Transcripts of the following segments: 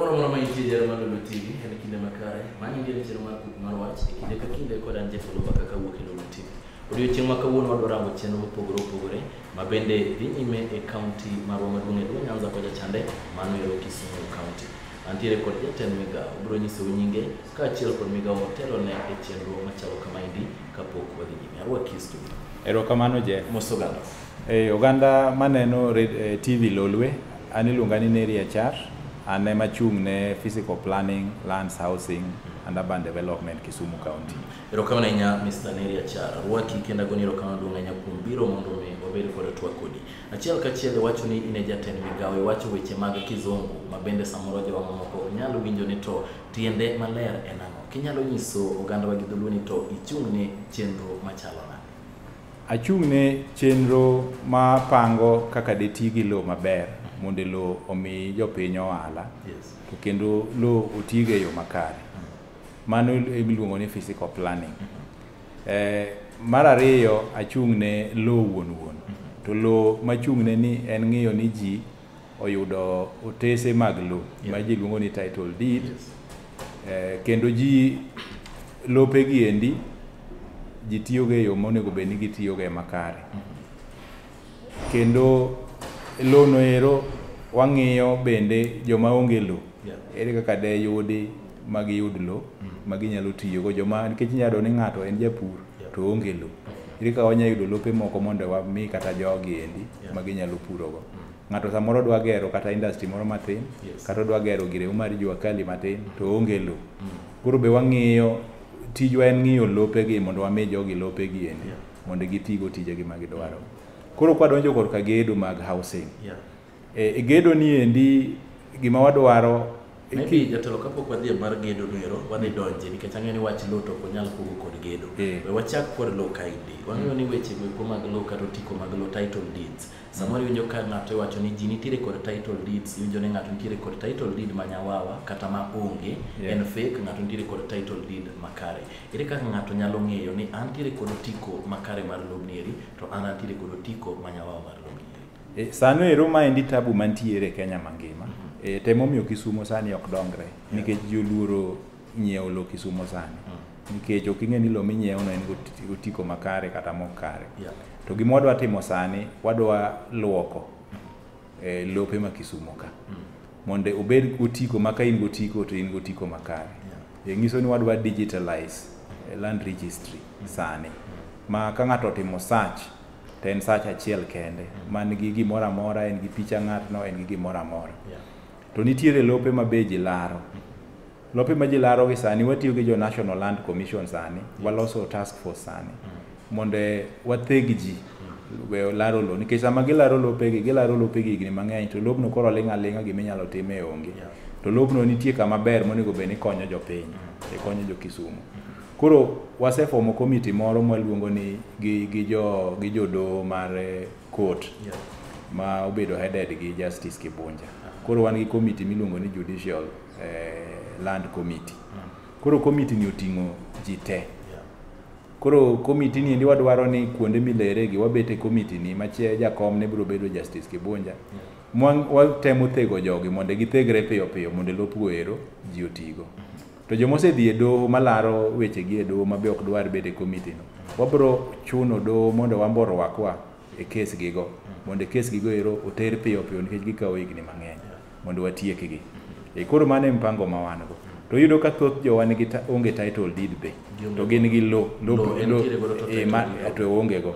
Kamoro amora ma intie jahera mar Lolwe TV, en kinde makare. Mano en chenro mar Kuku mar Wach e kinde ka kinde kod an Jeff Olumba kaka wuok e Lolwe TV. Odiochieng' ma kawuono wadwa rango chenro mopogore opogore ma bende dhi nyime e kaunti marwa maduong' e Luo Nyanza kocha chande, mano ero Kisumu County. Antiere kod jatend migawo, obiro nyisou nyinge kaachiel kod migawo motelone e chenro machalo kamaendi kapok wadhi nyime. Arwaki e studio. Erokamano Jeff. Mos oganda. Oganda maneno TV Lolwe, an iluonga ni Neri Achar, an ema achung' ne Physical Planning, Lands, Housing and Urban Development Kisumu County. Erokamano ahinya Mr. Neri Achar. Arwaki kendo agoni erokamano maduong' ahinya kuom biro mondo mi wabed kod twak kodi. Achiel kachiel iwacho ni in e jatend migawo, iwacho weche mag kizungu ma bende samoro jowa mamoko ok nyal winjo ni to tiende maler en ang'o. Kinyalo nyiso ogandawa gi dholuo ni to ichung' ne chenro machalo nade? Achung' ne chenro ma pango kaka deti gi lowo maber mondo lowo omi jopiny ohala to kendo lowo otigo e yo makare. Mano emiluongo ni physical planning. Mar ariyo achung' ne lowo wuon wuon. To lowo machung' ne ni en ng'iyo ni ji oyudo otese mag lowo ma ji luongo ni title deed. Kendo ji lope gi endi ji tiyogo e yo monego bed ni gitiyogo e makare. Kendo lowo no ero wang'iyo bende joma onge lowo. Ere kaka de yudi ma giyud lowo ma ginyalo tiyogo joma nikech inyalo yudo ni ng'ato en japur to oonge lowo. Ere kaka wanyalo yudo lope moko mondo wami kata jogi endi ma ginyalo purogo. Ng'ato samoro dwa gero kata industry moro matin, kata odwa gero gireu mar jua kali matin to oonge lowo. Koro be wang'iyo, tijwa en ng'iyo lopegi mondo wami jogi lopegi endi mondo gitigo tijegi ma gidwaro. Koro kwadonjo korka gedo mag housing. E gedo ni endi gima wadwaro. Maybe jatelo kapok wadhi e mar gedo noero, wadhi donje nikech ang'eyo ni wach lowo to ok onyal pogo kod gedo. We wachak kod lowo kaendi. Wang'eyo ni weche goeko mag lowo kata otiko mag lowo, title deeds. Samoro iwinjo ka ng'ato iwacho ni ji nitiere kod title deeds, iwinjo ni ng'ato nitiere kod title deed ma nyawawa kata ma onge, en fake, ng'ato nitiere kod title deed makare. Ere kaka ng'ato nyalo ng'eyo ni antiere kod otiko makare mar lobni eri, to an antiere kod otiko ma nyawawa mar lobni eri? Sano ero maendi tabu mantiere e Kenya mangima. Temomiyo Kisumo sani ok dongre nikech ji oluoro nyiewo lowo Kisumo sani. Nikech ok ing'e ni lowo minyiewo no en gotiko makare kata mok kare. To gima wadwa timo sani, wadwa luoko lope ma Kisumo ka. Mondo obed gotiko ma ka in gotiko to in gotiko makare. Nyiso ni wadwa digitalize land registry sani. Ma ka ng'ato otimo search, to en search achiel kende. Man gi gimoro amora, en gi picha ng'atno, en gi gimoro amora. To nitiere lope ma be ji laro. Lope ma ji laro gi sani, watiyo gi jo National Land Commission sani, waloso task force sani. Mondo watheg ji weyo laro lowo. Nikech sama gilaro lopegi, gilaro lopegi higni mang'eny, to lobno koro ling' aling'a giminyalo time onge. To lobno nitie kama ber monego bed ni konyo jopiny, e konyo jo Kisumu. Koro wasefomo komiti moro mwaluongo ni gi jodoho mar court ma obedo headed gi Justice Kibunja. Koro wan gi komiti miluongo ni Judicial Land Committee. Koro komiti ni oting'o ji te. Koro komiti ni endi wadwaro ni kuonde milere gi wabete komiti ni machie jakom ne biro bedo Justice Kibunja. Watemo thego jogi mondo githegre piyo piyo mondo lopgo ero ji otigo. To joma osedhi e doho malaro wechegi e doho ma be ok dwar bedo e komiti no, wabiro chuno doho mondo wan be orwakwa e kes gigo, mondo kes gigo ero oter piyo piyo nikech gikawo higni mang'eny mondo watiekgi. Koro mano e mpango ma wan go. To iyudo ka thoth jowa nigi onge title deed be, to gin gi lowo, to onge go.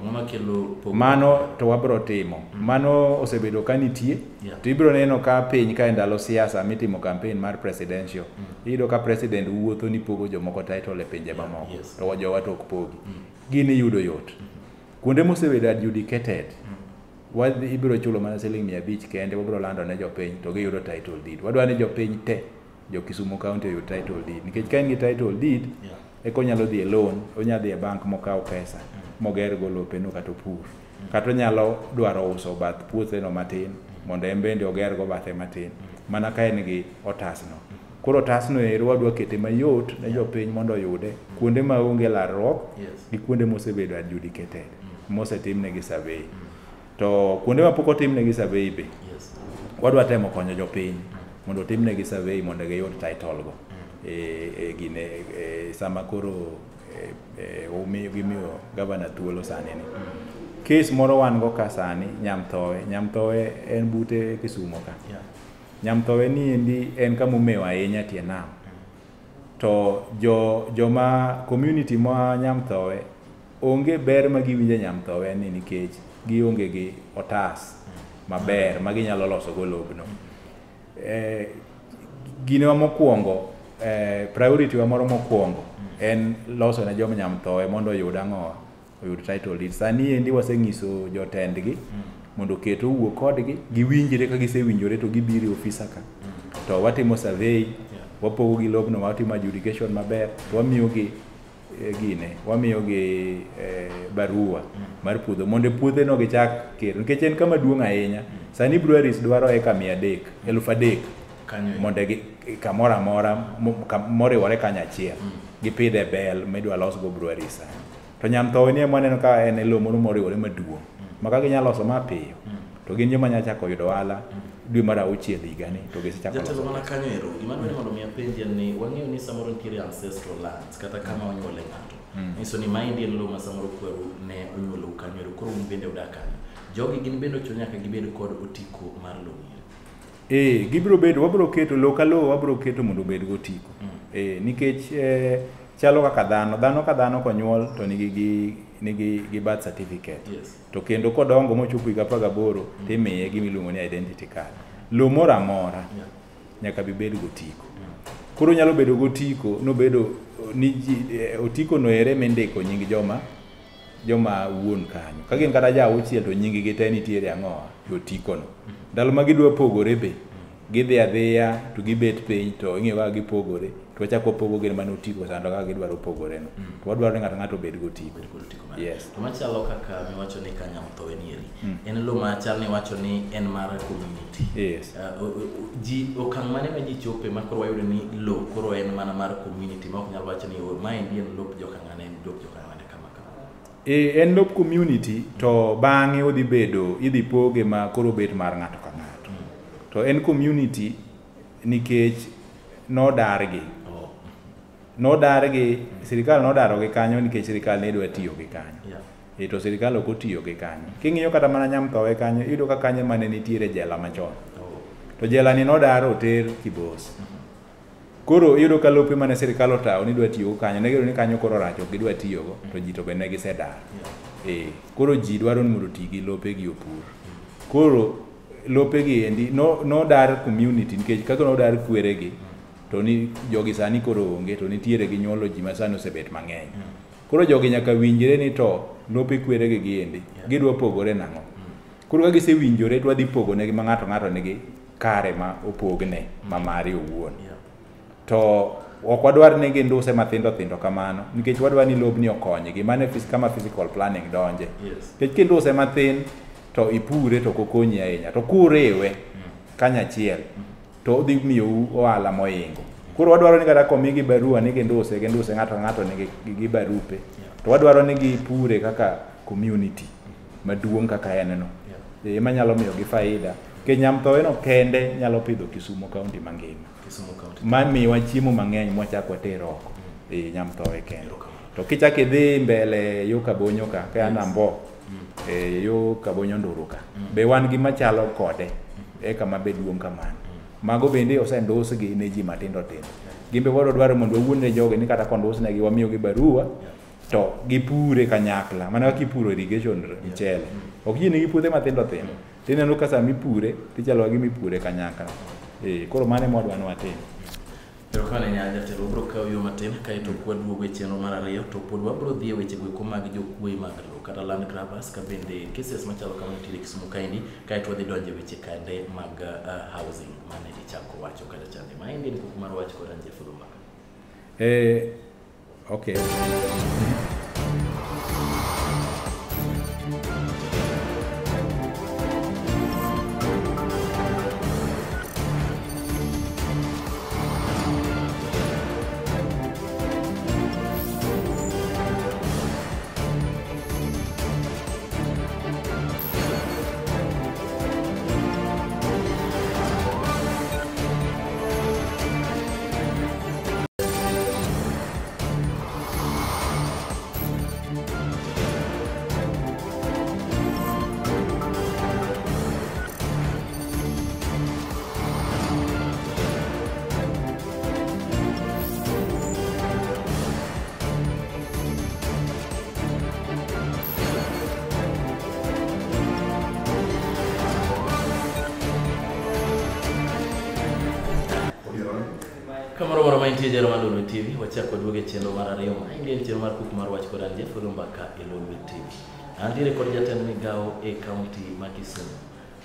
Mano to wabiro timo. Mano osebedo ka nitie, to ibiro neno ka piny ka e ndalo siasa mitimo campaign mar presidential, iyudo ka president wuotho ni pogo jomoko title e pinje mamoko, to jowa to ok pogi. Gini yudo yot. Kuonde mosebedo adjudicated, ibiro chulo mana siling 500 kende, wabiro lando ne jopiny to giyudo title deed. Wadwa ni jopiny te, jo Kisumu County oyud title deed. Nikech ka en gi title deed, eka onyalo dhi e loan, onyalo dhi e bank mokaw pesa, moger go lopeno kata opur. Kata onyalo dwaro uso bath puotheno matin, mondo en bende oger go bathe matin, mana ka en gi otasno. Koro otasno ero wadwa kete mayot ne jopiny mondo oyude kuonde ma onge larruok gi kuonde mosebedo adjudicated, mosetimnegi survey. To kuonde ma pok otimnegi survey be, wadwa temo konyo jopiny. mondo otimnegi survey mondo giyud title go. Gine sama koro gimiyo gavana thuolo sani ni. Case moro wan go ka sani Nyamthowe. Nyamthowe en bute Kisumo ka. Nyamthowe ni endi en kama omewo ahinya tie nam. To joma community ma Nyamthowe onge ber ma giwinjo e Nyamthowe ni nikech gionge gi otas maber ma ginyalo loso go lobno. Ginewa mokwongo, priority wa moro mokwongo en loso ne joma Nyamthowe mondo oyud ang'o, oyud title deed. Sani endi waseng'iso jotendgi mondo oket owuo kodgi, giwinjre, ka gisewinjore to gibiro e ofisa ka. To watimo survey, wapogo gi lobno, watimo adjudication maber, to wamiyogi gine, wamiyogi barua mar puodho mondo e puothe no gichak kero nikech en kama duong' ahinya. Sani breweries dwaro eka 300, 3,000 mondo gi kamoro amora moriwore kanyachiel gipidhe bel midwa losgo breweries sani. To Nyamthowe ni ema waneno ka en e lowo moro moriwore maduong' ma ka ginyalo loso ma piyo to gin joma nyalo chako yudo ohala dwe mar auchiel higani to gisechako Jatelo loso. mana kanyo ero, gima dwaro ni mondo mi apenji en ni wang'eyo ni samoro nitiere ancestral lands kata kama onyuole ng'ato. Nyiso ni maendi en lowo ma samoro kweru ne onyuolou kanyo ero, koro un bende udak kanyo. Jogi gin bende ochuno nyaka gibed kod otiko mar lowo eri. Gibiro bedo, wabiro keto lowo ka lowo wabiro keto mondo obed gi otiko. Nikech chalo kaka dhano, dhano ka dhano konyuol to nigi gi birth certificate. To kendo kodongo mochopo higa 18 timiye gima iluongo ni identity card. Lowo moro amora nyaka bibed gi otiko. Koro nyalo bedo gi otiko, nobedo ni ji, otiko no ere mindiko nying joma wuon kanyo. Ka gin kata ja auchiel to nying gi te nitiere ang'o e otiko no. Ndalo ma gidwa pogore be, gidhi adhiya to gibet piny to ing'iyo kaka gipogore, to wachako wapogo gin mana otiko sando kaka gidwaro pogore no. To wadwaro ni ng'ato ng'ato obed gi otiko. Obed kod otiko mare. Yes. To machalo kaka miwacho ni ka Nyamthowe ni eri, en lowo machal ni iwacho ni en mar community. Ji okang' mane ma ji chope ma koro wayudo ni lowo koro en mana mar community ma ok nyal wacho ni maendi en lop joka ng'ane, en lop joka ng'ane kama kama. En lop community to bang'e odhi bedo, idhi poge ma koro bet mar ng'ato ka ng'ato. To en community nikech nodargi. Nodargi, sirikal nodarogi kanyo nikech sirikal ne dwa tiyo gi kanyo. To sirikal ok otiyo gi kanyo. King'iyo kata mana Nyamthowe kanyo, iyudo ka kanyo mane nitiere jela machon. To jela ni nodar oter Kibos. Koro iyudo ka lope mane sirikal otawo ni dwa tiyogo kanyo, ne giyudo ni kanyo koro rach ok gidwa tiyogo, to ji to be ne gisedar. Koro ji dwaro ni mondo oti gi lope gi opur. Koro lope gi endi nodar community nikech kaka nodar kweregi, to ni jogi sani koro onge, to nitiere gi nyuolo ji ma sani osebet mang'eny. Koro jogi nyaka winjre ni to lope kweregi gi endi, gidwa pogore nang'o. Koro ka gisewinjore to wadhi pogonegi ma ng'ato ng'ato nigi kare ma opogne ma mare owuon. To ok wadwar ni ginduse mathindo thindo kamano, nikech wadwar ni lobni okonygi. Mano e kama physical planning donje. Nikech kinduse mathin to ipure to ok okonyi ahinya, to kuriwe kanyachiel to odhi miyou ohala mohingo. Koro wadwaro ni kata komigi barua ni ginduse, ginduse ng'ato ka ng'ato nigi gi barupe. To wadwaro ni gipure kaka community maduong' kaka en no. Ema nyalo miyogi faida. Nikech Nyamthowe no kende nyalo pidho Kisumo County mangima. Kisumo County. Ma miwa chiemo mang'eny mwachak water oko. Nyamthowe kende. To kichak idhi mbele yo Kabonyo ka, ka Nambo, yo Kabonyo Nduru ka, be wan gi machalo kode, e kama be duong' kamano. Mago bende osendusgi ne ji matindo tindo. Gin be wadwa dwaro mondo wawuond ne jogi ni kata kondusnegi wamiyogi barua, to gipure kanyakla. Mana kaka ipuro irrigation mchele. Ok ji nigi puothe matindo tindo. Tineno ka sama ipure, tichalo ka gima ipure kanyakla. Koro mano ema wadwa ni watim. Erokamano ahinya jatelo, wabiro kawo yo matin kaeto kwaduogo e chenro mar ariyo to pod wabiro dhi e weche goeko mag jokwoe mag lowo kata land grabbers ka bende cases machalo kamano nitiere Kisumu kaendi, kaeto wadhi donjo e weche kande mag housing mane ichako wacho kacha chande. Maendi en kuku mar wach kod an Jeff Oloo. Okay. ma intie jero mar Lolwe TV, wachako waduogo e chenro mar ariyo ma en chenro mar kuku mar wach kod an Jeff Mbaka e Lolwe TV. Antiere kod jatend migawo e kaunti ma Kisumu.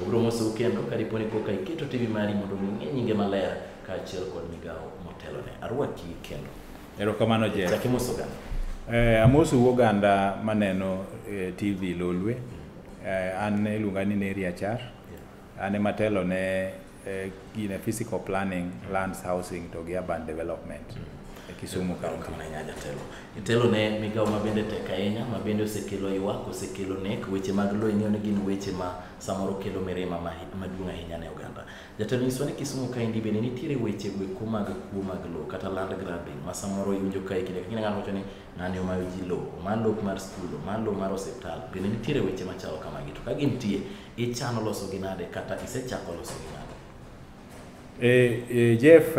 Obiro mosou kendo kadipo ni koka iketo TV mari mondo mi ing'e nyinge maler kaachiel kod migawo motelone. Arwaki kendo. Erokamano Jeff. Chak imoso oganda. Amosou oganda maneno TV Lolwe. An iluonga ni Neri Achar. An ema atelo ne gine physical planning, lands, housing to gi urban development e Kisumu County. Erokamano ahinya jatelo. Itelo ne migawo ma bende tek ahinya, ma bende osekelo ywak, osekelo nek, weche mag lowo ing'eyo ni gin weche ma samoro kelo mirima maduong' ahinya ne oganda. Jatelo nyiswa ni Kisumu kaendi bende nitiere weche goeko mag kuo mag lowo kata land grabbing ma samoro iwinjo ka e kinde ka kinde ng'ato wacho ni ng'ani omayo ji lowo, oma lowo mar skul, oma lowo mar osiptal. Bende nitiere weche machalo kamagi, to ka gintie, ichano losogi nade kata isechako losogi nade? Jeff,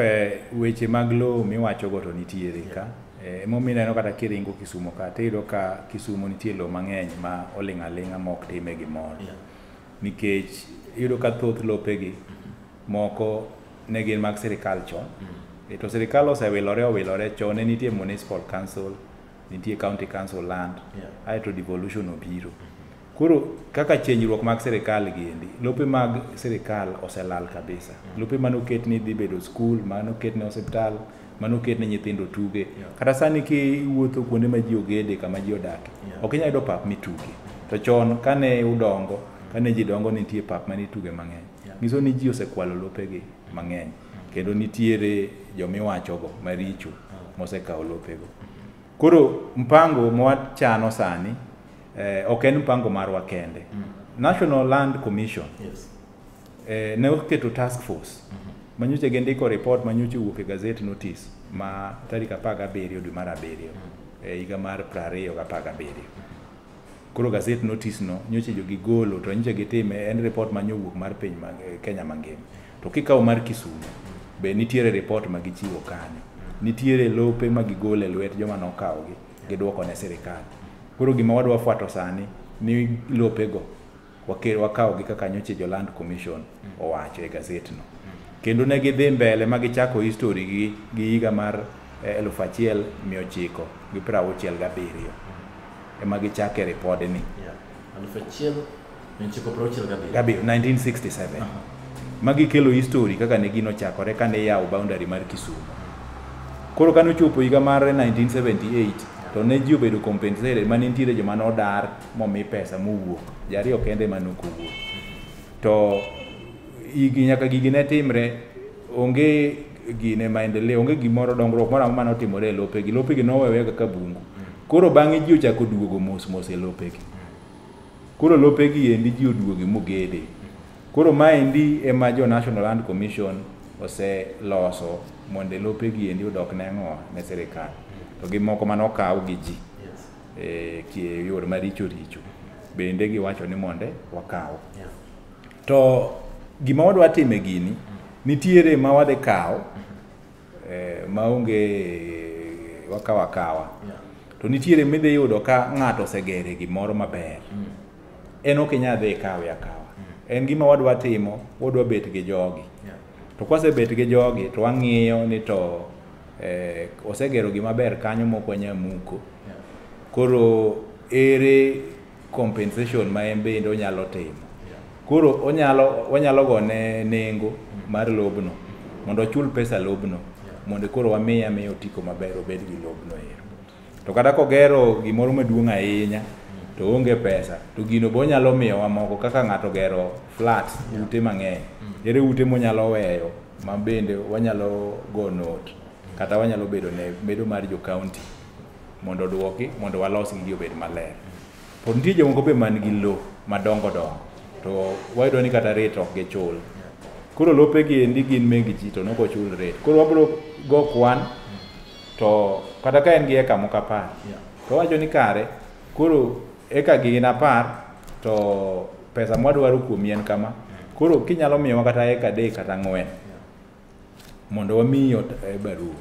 weche mag lowo miwachogo to nitiere ka. Emomiyo ineno kata kiringo Kisumu ka, tiyudo ka Kisumu nitie lowo mang'eny ma oling' aling'a ma ok time gimoro. Nikech iyudo ka thoth lopegi moko ne gin mag sirikal chon. To sirikal osewilore owilore chon ne nitie municipal council, nitie county council land, aeto devolution obiro. Koro kaka chenjruok mag sirikal giendi, lope mag sirikal oselal kabisa. Lope manoket ni dhi bedo skul, manoket ne osiptal, manoket ne nyithindo tuge. Kata sani kiwuotho kuonde ma ji ogede, kama ji odake, ok inyal yudo pap mituge. To chon kane udongo, kane ji dongo nitie pap mane ituge mang'eny. Nyiso ni ji osekwalo lopegi mang'eny. Kendo nitiere jomiwachogo maricho mosekawo lopego. Koro mpango mwachano sani, ok en mpango marwa kende. National Land Commission ne oketo task force manyocha gindiko report manyocha owuok e gazette notice ma tarik 17 dwe mar 7 higa mar 2017. Koro gazette notice no nyocha jogi golo to nyocha gitime en report manyowuok mar piny Kenya mangima. To kikawo mar Kisumu be nitiere report ma gichiwo kanyo. Nitiere lope ma gigolo e lwet joma nokawogi giduoko ne sirikal. Koro gima wadwa fwato sani ni lopego wakawogi kaka nyocha jo Land Commission owacho e gazette no. Kendo ne gidhi mbele ma gichako history gi higa mar 1967 ema gichake ripodni. 1967. 1967. Magi kelo history kaka ne gino chakore kane iyawo boundary mar Kisumu. Koro kane ochopo higa mar 1978 to ne ji obedo compensated mane nitiere joma nodar momi pesa mowuok. Ji ariyo kende ema ne ok owuok. To nyaka gigi ne timre, onge gine maendeleo, onge gimoro dongruok moro amora mane otimore e lopegi. Lopegi nowe kaka bungu. Koro bang'e ji ochako duogo mos mos e lopegi. Koro lopegi endi ji oduoge mogede. Koro maendi ema jo National Land Commission oseloso mondo lopegi endi odok ne ang'o ne sirikal. To gi moko mane okaw gi ji e yore maricho richo bende giwacho ni monde wakaw. To gima wadwa time gini, nitiere ma wadhi kawo maonge wakawo akawa. To nitiere midhi yudo ka ng'ato osegere gimoro maber. En ok inyal dhi ikawe akawa. En gima wadwa timo, wadwa bet gi jogi. To kwasebet gi jogi to wang'iyo ni to osegero gima ber kanyo mok wanyal muko. Koro ere compensation ma en bende onyalo timo. Koro wanyalo gone nengo mar lobno mondo ochul pesa lobno mondo koro wamiye amiya otiko maber obed gi lobno ero. To kata kogero gimoro maduong' ahinya to onge pesa to gino be onyalo miyowa moko kaka ng'ato gero flat ute mang'eny. Ere ute monyalo weyo ma bende wanyalo go note kata wanyalo bedo ne bedo mar jo county mondo oduoki mondo walos gigi obed maler. Pod nitie jomoko be man gi lowo madongo dongo to wayudo ni kata rate ok gichul. Koro lopegi endi gin meg ji to nok ochul rate. Koro wabiro go kwan to kata ka en gi eka moko 10 to wawacho ni kare koro eka gi gin 10 to pesa mwadwaro kuomi en kama. Koro kinyalo miyowa kata eka 3 kata 4 mondo wamiyi barua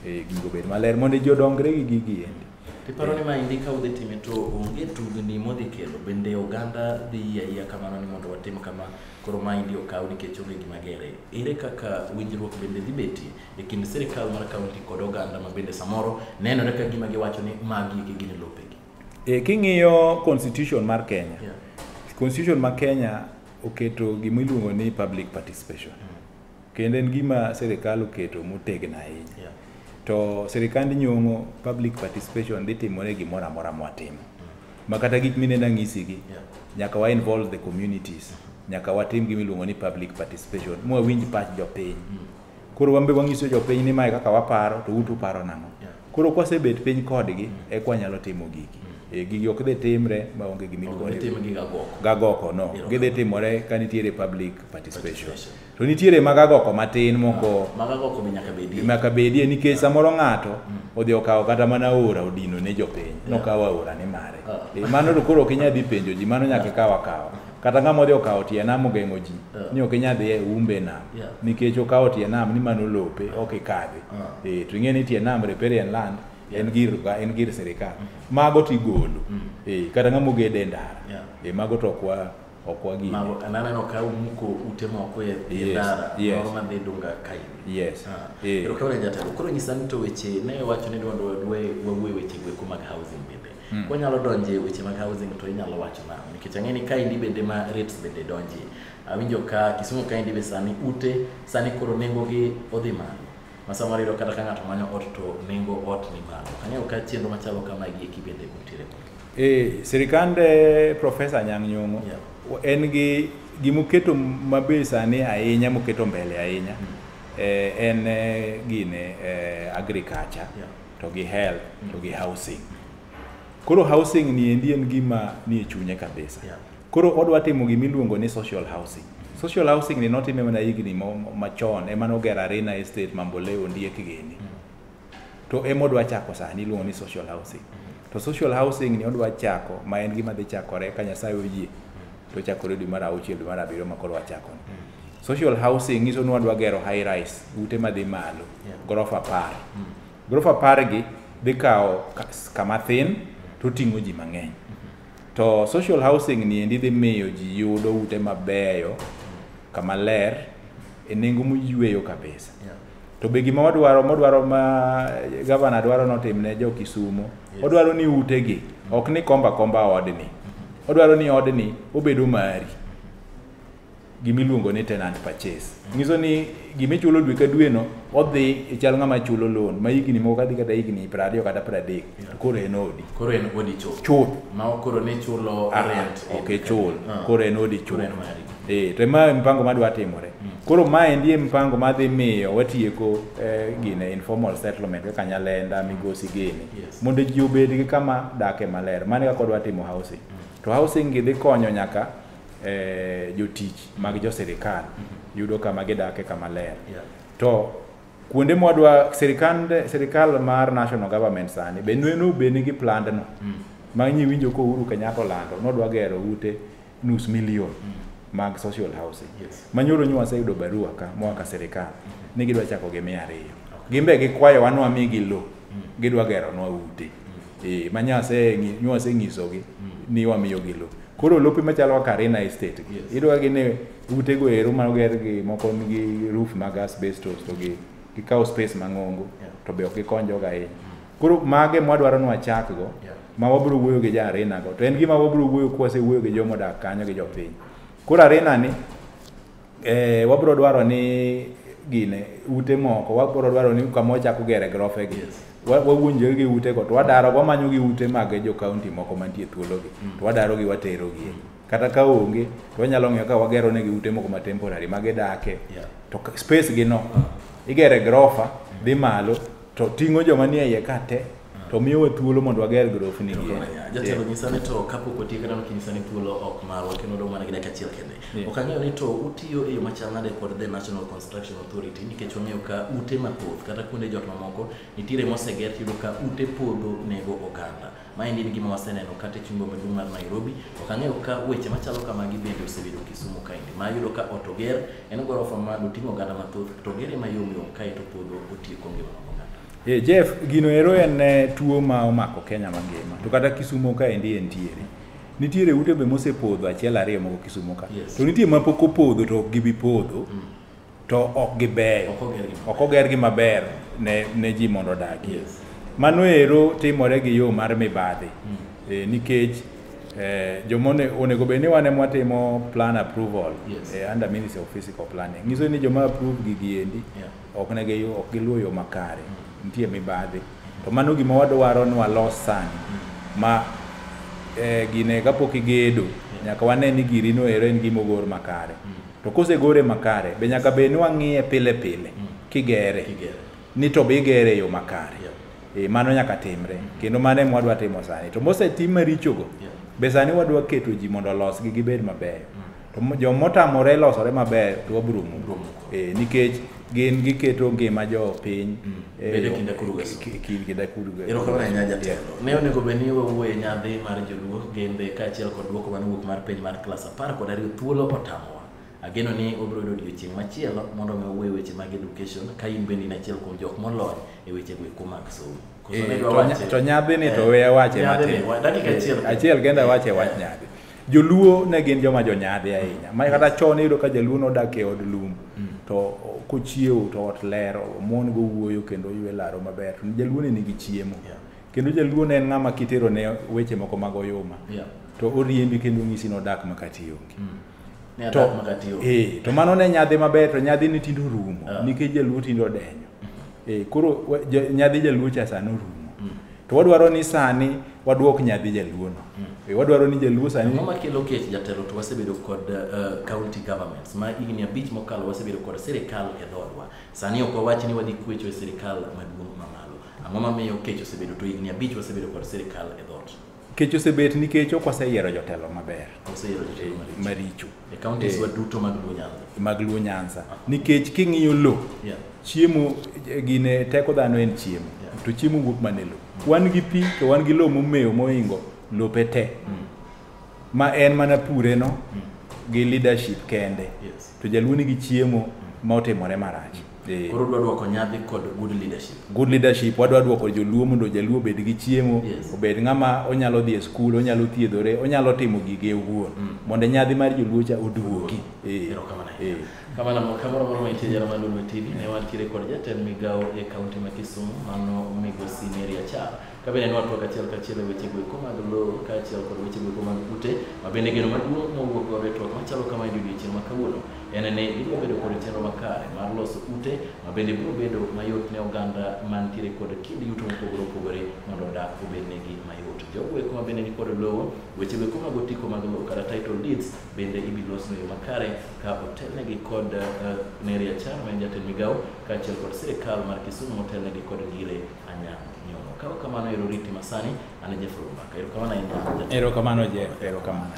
gigo obed maler mondo ji odongre gi gigi endi. Tiparo ni maendi ka udhi time to onge tugni modhi kelo, bende oganda dhi yie ayia kamano ni mondo watim kama, koro maendi okaw nikech onge gima gere. Ere kaka winjruok bende dhi betie e kind sirikal mar kaunti kod oganda ma bende samoro nenore ka gima giwacho ni magi eki gin lopegi? King'iyo constitution mar Kenya, constitution mar Kenya oketo gima iluongo ni public participation. Kendo en gima sirikal oketo motegno ahinya. To sirikand Nyong'o public participation dhi timore gimoro amora mwatimo. Ma kata gik mineno anyisigi, nyaka wa involve the communities, nyaka watim gima iluongo ni public participation, mwawinj pach jopiny. Koro wan be wanyiso jopiny ni mae kaka waparo, to uto paro nang'o. Koro kwasebet piny kodgi, eka wanyalo timo gigi. Gigi ok dhi timre maonge gima iluongo ni gagoko, no. Gidhi timore ka nitiere public participation. To nitiere mag agoko matin moko mag agoko be nyaka bedie. Nyaka bedie nikech samoro ng'ato odhi okawo kata mana aora odino ne jopiny. Nokawo aora ni mare. Mano to koro ok inyal dhi penjo ji, mano nyaka ikaw akawa. Kata ng'ama odhi okawo tie nam ogeng'o ji ni ok inyal dhi e umbe nam. Nikech okawo tie nam ni mano lope, ok ikadhi. To ing'e ni tie nam riparian land en gir sirikal. Mago tigolo. Kata ng'ama ogedo e ndara. Mago to ok wagine. Mago aneno ka umuko ute moko e ndara moro madhi Dunga kae. Yes. Erokamano jatelo. Koro nyisa ni to weche ne wacho ni mondo wawuo weche goeko mag housing bende. Kwanyalo donje weche mag housing to inyalo wacho nang'o? Nikech ang'e ni kaendi bende ma rates bende donje. Awinjo ka Kisumu kaendi be sani ute sani koro nengo gi odhi malo. Ma samoro iyudo kata ka ng'ato manyo ot to nengo ot ni malo. Ang'eyo ka chenro machalo kamagi eki bende nitiere. Sirikande Professor Anyang' Nyong'o en gi gimoketo maber sani ahinya, moketo mbele ahinya, en gine agriculture to gi health to gi housing. Koro housing ni endi en gima nie chunye kabisa. Koro odwa timo gima iluongo ni social housing. Social housing ni notime mana higni machon, ema nogero Arena Estate, Mamboleo, Ondiek gini. To ema odwa chako sani iluongo ni social housing. To social housing ni odwa chako ma en gima dhi chakore ka Nyasaye oyie. To chakore dwe mar 6, dwe mar 7 ma koro wachako ni. Social housing nyiso ni wadwa gero high rise, ute madhi malo, gorofa 10. Gorofa 10 gi dhi kawo kama thin to ting'o ji mang'eny. To social housing ni endi dhi miyo ji yudo ute mabeyo, kama ler, e nengo moyweyo kabisa. To be gima wadwaro, modwaro ma gavana dwaro notimne jo Kisumo, odwaro ni utegi, ok ni komba komba odni. Odwaro ni odni obedo mari. Gimiluongo ni tenant purchase. Nyiso ni gimichulo dwe ka dwe no, odhi ichal ng'ama chulo loan, ma higni moko kadhi kata higni 20 kata 30, to koro en odi. Koro en odi chuth. Chuth. Ma koro ne chulo rent. Ok ichul. Koro en odi chuth. To ema mpango madwa timore. Koro maendi e mpango madhi miyo watieko gine informal settlement kaka Nyalenda, Migosi gini. Mondo ji obed gi kama dake maler. Mano e kaka odwa timo housing. To housing gi dhi konyo nyaka jotich mag jo sirikal yudo kama gidake kama ler. To kuonde mwadwa sirikal mar national government sani be neno be nigi plan no. Ma nyiwinjo ko Uhuru Kenyatta olando nodwa gero ute 500,000 mag social housing. Manyoro nyo waseyudo barua ka moa ka sirikal ni gidwa chako gi 200. Gimbe gikwayo wan wamigi lo. Gidwa geronwa ute. Manyase nyisogi ni wamiyogi lo. Koro lope machalo kaka Arena Estate gi. Idwa gi ni utego ero ma oger gi moko nigi roof mag asbestos to gi gikawo space mang'ongo to be ok gikony jogo ahinya. Koro mage mwadwaro ni wachakgo ma wabiro wuoyo gi ja Arena go. To en gima wabiro wuoyo kwasewuoyo gi joma odak kanyo gi jopiny. Koro Arena ni wabiro dwaro ni gine ute moko wabiro dwaro ni kama wachako gere grofe gi. Wawuonjore gi ute go to wadaro wamanyo gi ute mag jo county moko mantie thuologi to wadaro gi watero gi. Kata ka onge to wanyalo ng'iyo ka wagero negi ute moko ma temporary ma gidake. To space gi no igere grofa dhi malo to ting'o joma nie iye ka te to miyowa thuolo mondo wager grofni gi. Jatelo nyisa ni to kapok watieko neno kinyisa ni thuolo ok marwa kendo dong' mana gi dakika achiel kende. Ok ang'eyo ni to utiyo e yo machal nade kod the National Construction Authority nikech wang'eyo ka ute mathoth kata kuonde jot mamoko nitiere moseger tiyudo ka ute podho nego oganda. Maendi en gima waseneno kata e chuny boma maduong' mar Nairobi. Ok ang'eyo ka weche machalo kamagi bende osebedo Kisumu kaendi. Ma iyudo ka ot oger en gorofa ma oting'o oganda mathoth to ogere mayom yom kaeto podho otieko ngima mag oganda. Jeff, gino ero en tuo ma omako Kenya mangima. To kata Kisumo ka endi entiere. Nitiere ute be mosepodho achiel ariyo moko Kisumo ka. Yes. To nitie mapok opodho to ok gibi podho. To ok gibeyo. Ok ogergi maber ne ji mondo odagie. Yes. Mano ero timore gi yo mar mibadhi. Nikech jomone onego bed ni wan ema watimo plan approval. Yes. Under Ministry of Physical Planning. Nyiso ni joma approve gigi endi ok giluwo yo makare. Nitie mibadhi. To mano gima wadwaro ni walos sani. Ma gine kapok igedo nyaka wane ni girino ero en gima ogor makare. To kosegore makare be nyaka bed ni wang'iye pile pile kigere. Ni to be igere e yo makare. Mano nyaka timre. Kendo mano ema wadwa timo sani. To mosetim marichogo be sani wadwa keto ji mondo olosgi gibed mabeyo. To jomotamore losore maber to wabiro muko. Nikech gin giketo ngima jopiny bedo kinda kuruga. Erokamano ahinya jatelo. Ne onego bed ni wawuoye nyadhi mar joluo gembe kaachiel kod duoko manowuok mar penj mar klas 12 thuolo otamowa. Ageno ni obiro yudo odiochieng' machielo mondo mi wawuoye weche mag education ka in bende in achiel kuom jok molony e weche go eko mag somo. To nyadhi ni to we awache matin. Dakika achiel kenda awache wach nyadhi. Joluo ne gin joma jonyadhi ahinya. Ma kata chon iyudo ka jaluo nodak e od lum to kochiewo to ot ler, mon go wuoyo kendo ywe laro maber. To jaluo ne nigi chiemo. Kendo jaluo ne en ng'ama kitero ne weche moko mag oyuma. To oriembi kendo onyisi nodak makati onge. To mano ne nyadhi maber to nyadhi ni tinde orumo nikech jaluo tinde odenyo. Koro nyadhi jaluo cha sani orumo. To wadwaro ni sani waduok nyadhi jaluo no. Wadwaro ni jaluo sani. Ang'o makelo kech jatelo? To wasebedo kod county governments ma higni 5 mokalo wasebedo kod sirikal e dhodwa. Sani ok wawach ni wadhi kwecho e sirikal maduong' mamalo. Ang'o mamiyo kech osebedo to higni 5 wasebedo kod sirikal e dhot? Kech osebet nikech ok waseyiero jotelo maber. Oseyiero jotelo maricho. E counties wa duto mag Luo Nyanza. Mag Luo Nyanza. Nikech king'iyo lo, chiemo gine teko dhano en chiemo. To chiemo wuok mana e lo. Wan gi pi to wan gi lo momewo mohingo lope te. Ma en mana pure no gi leadership kende. To jaluo nigi chiemo ma otimore marach. Koro wadwa duoko nyadhi kod good leadership. Good leadership wadwa duoko joluo mondo jaluo obed gi chiemo, obed ng'ama onyalo dhi e skul, onyalo thiedhore, onyalo timo gige owuon. Mondo nyadhi mar joluo cha oduogi. Erokamano. Kamano kamoro moro mantie jara mar Lolwe TV ne wantiere kod jatend migawo e kaunti ma Kisumu mano migosi Mary Achar. Ka bende ne watwak achiel kachiel e weche go eko mag lowo kaachiel kod weche go eko mag ute ma bende geno maduong' mowuok godo e twak machalo kama e odiochieng' ma kawuono en ni gibiro bedo kod chenro makare mar loso ute ma bende biro bedo mayot ne oganda mantiere kod kind yuto mopogore opogore mondo dak obednegi mayot. Jogo eko ma bende ni kod lowo, weche go eko mag otiko mag lowo kata title deeds bende ibilos e yo makare ka otelnegi kod Mary Achar ma en jatend migawo kaachiel kod sirikal mar Kisumu motelnegi kod Ngire Anyang' Nyong'o. Kaw kamano ero riti masani, an Jeff Rumbaka. Erokamano ahinya. Erokamano Jeff, erokamano.